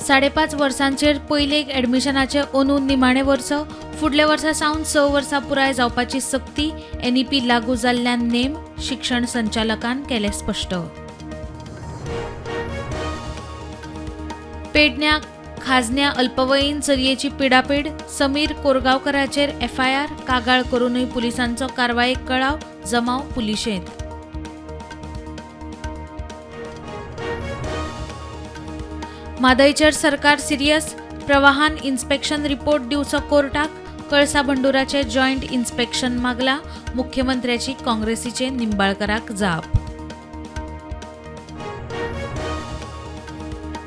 5.5 वर्सांचेर पयलेक एडमिशनाचे अंदू निमाणे वर्स, फुडल्या वर्सा सावन 6 वर्सां पुराय जावपाची सक्ती. एनईपी लागू जाल्ल्यान नेम, शिक्षण संचालकान केले स्पश्ट. पेडण्या खाजन्या अल्पवयीन चलयेची पिडापीड, समीर कोरगांवकराचेर एफआयआर, कागाळ करूनय पुलिसांचो कारवायेक कळाव, जमाव पुलिशेंत. म्हादयचेर सरकार सिरियस, प्रवाहान इन्स्पेक्शन रिपोर्ट दिवचो कोर्टाक, कळसा भंडुराचे जॉयंट इन्स्पेक्शन मागला, मुख्यमंत्र्याची काँग्रेसीचे निंबाळकराक जाप.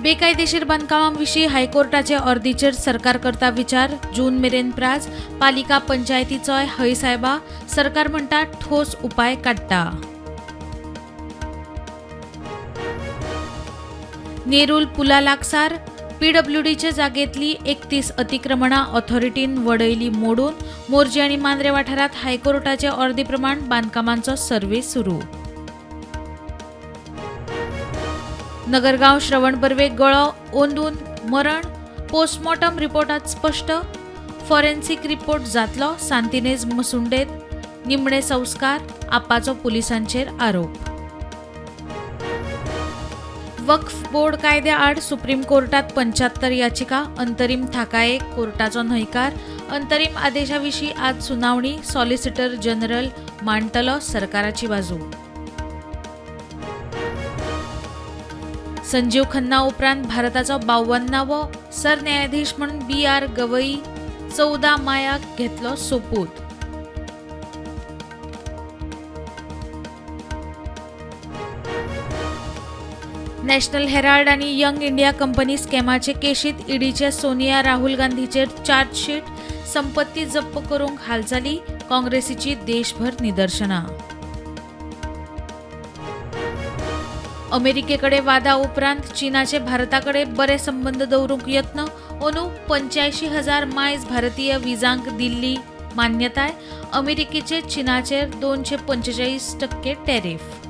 बेकायदेशीर बांदकामां विशीं हायकोर्टाचे अर्दीचेर सरकार करता विचार, जून मेरेन प्राज, पालिका पंचायतीचोय हय सायबा, सरकार म्हणटा ठोस उपाय काडटा. नेरूल पुला लागसार पीडब्ल्यूडीचे जागेंतली 31 अतिक्रमणां ऑथॉरिटीन वडयली मोडून, मोरजी आनी मांद्रे वाठारांत हायकोर्टाचे अर्दी प्रमाण बांदकामांचो सर्वे सुरू. नगरगांव श्रवण बर्वे गळो ओंदून मरण, पोस्टमॉर्टम रिपोर्टात स्पश्ट, फॉरेन्सिक रिपोर्ट जातलो, सांतिनेज मसुंडेत निमणे संस्कार, आपाचो पुलिसांचेर आरोप. वक्फ बोर्ड कायद्या आड सुप्रीम कोर्टात 75 याचिका, अंतरीम थाकायेक कोर्टाचो न्हयकार, अंतरीम आदेशा विशीं आज सुनावणी, सॉलिसिटर जनरल मांडटलो सरकाराची बाजू. संजीव खन्ना उपरांत भारताचो 52वो सरन्यायाधीश म्हणून बी आर गवई 14 मायाक घेतलो सोपूत. नॅशनल हेराल्ड आनी यंग इंडिया कंपनी स्कॅमाचे केशीत ईडीचे सोनिया राहुल गांधीचेर चार्जशीट, संपत्ती जप्त करूंक हालचाली, काँग्रेसीची देशभर निदर्शनां. अमेरिकेकडे वादा उपरांत चीनाचे भारताकडे बरे संबंद दवरूंक यत्न, अंदू 85,000 मायज भारतीय विजांक दिल्ली मान्यताय, अमेरिकेचे चीनाचेर 245% टॅरिफ.